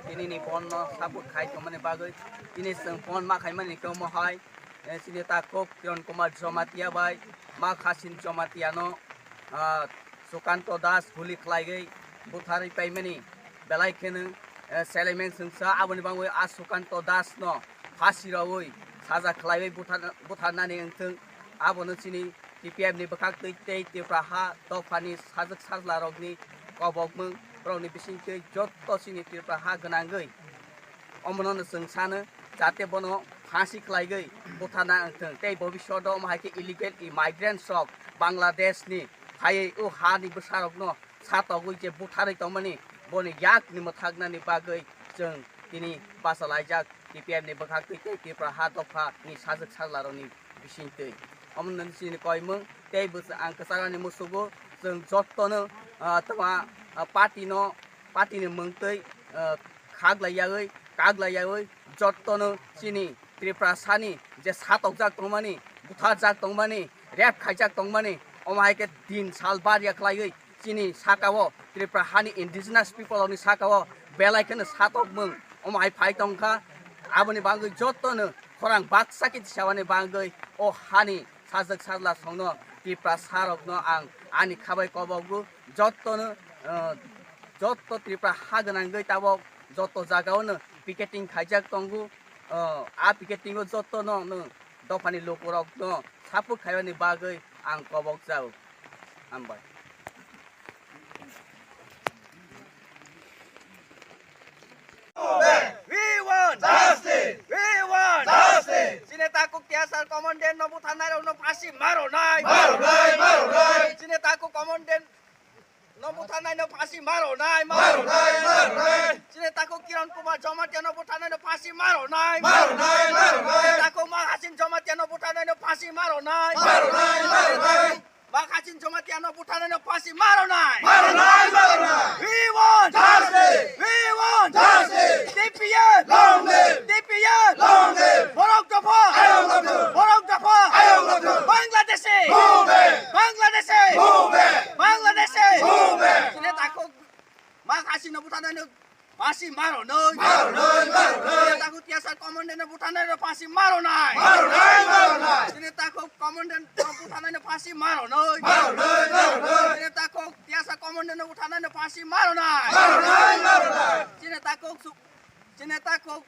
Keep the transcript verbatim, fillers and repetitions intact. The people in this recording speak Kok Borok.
tini ni bon no support khai tongmani bagwi tini chwng bon ma khaimani khe omo hai, eh, chini takhuk Kiran Kumar Jamatia bai ma Khasin Jamatia no, ah, Sukanto Das guli khlaigwi butharwi paimani belai kheno, eh, Selemen chwngsa aboni bagwi a Sukanto Das no phasi rogwi saja khlaiwi buthar-, butharnani wngthwng. Abono chini T P F ni bwkhak twi tei Tripura ha dophani sajwk sajla rokni kobokmung borokni bisingtwi jotto chini Tripura ha gwnangwi omono no chwng sano jate bono phasi khlaigwi butharna wngthwng tei bobisyoto omo hai khe illegal immigrants rok Bangladesh ni phaiwi o ha ni bwsa rokno satogwi je butharwi tongmani boni yak ni mwthaknani bagwi chwng tini bachalaijak T P F ni bwkhak twi tei Tripura ha dopha ni sajwk sajla rokni bisingtwi. Omo nini chini koimung tei bwsa ang kwcharo ni musugo chwng jottono, ah, tama, ah, party no, party ni mwngtwi, ah, khaklaiyawi, kaklaiyawi jottono chini Tripura sani je satokjak tongmani, butharjak tongmani, rape khaijak tongmani, omo hai khe din sal bar ya khlaiwi chini saka o Tripura hani indigenous people rokni saka o belai kheno satokmung omo hai phai tongkha. Aboni bagwi jottono khorang baksa khe tisawani bagwi o hani sajwk sajla songno Tripura sa rokno ang ani khabai kobogo jottono, eh, jotto Tripura ha gwnangwi tabok jotto jagao no picketing khaijak tongo. Eh, a picketing o jottono no dophani lukurokno support khaimani bagwi ang kobok chao. Hambai. We want justice. We want justice. Chini takhuk T S R commandant no butharnai rok no phasi maro nai. Maro nai, maro nai. Chini takhuk commandant no butharnai no phasi maro nai, maro nai, maro nai. Chini takhuk Kiran Kumar Jamatia no butharnai no phasi maro nai. Maro nai, maro nai. Chini takhuk Ma Hasin Jamatia no butharnai no phasi maro nai. Maro nai, maro nai. Ma Hasin Jamatia no butharnai no phasi maro nai. Maro nai, maro nai. We want justice. We want justice. T P F. Long live. T P F. Long live. Borok dopha. Ayong dopha. Borok dopha. Ayong dopha. Bangladeshi. Move back. Bangladeshi. Move back. Bangladeshi. Move back. Chini takhuk Ma Hasin no butharnai no phasi maro nai. Maro nai, maro nai. Chini takhuk T S R commandant no butharnai no phasi maro nai. Maro nai, maro nai. Chini takhuk commandant no butharnai no phasi maro nai. Maro nai, maro nai. Chini takhuk T S R commandant no butharnai no phasi maro nai. Maro nai, maro nai. Chini takhuk su-, chini takhuk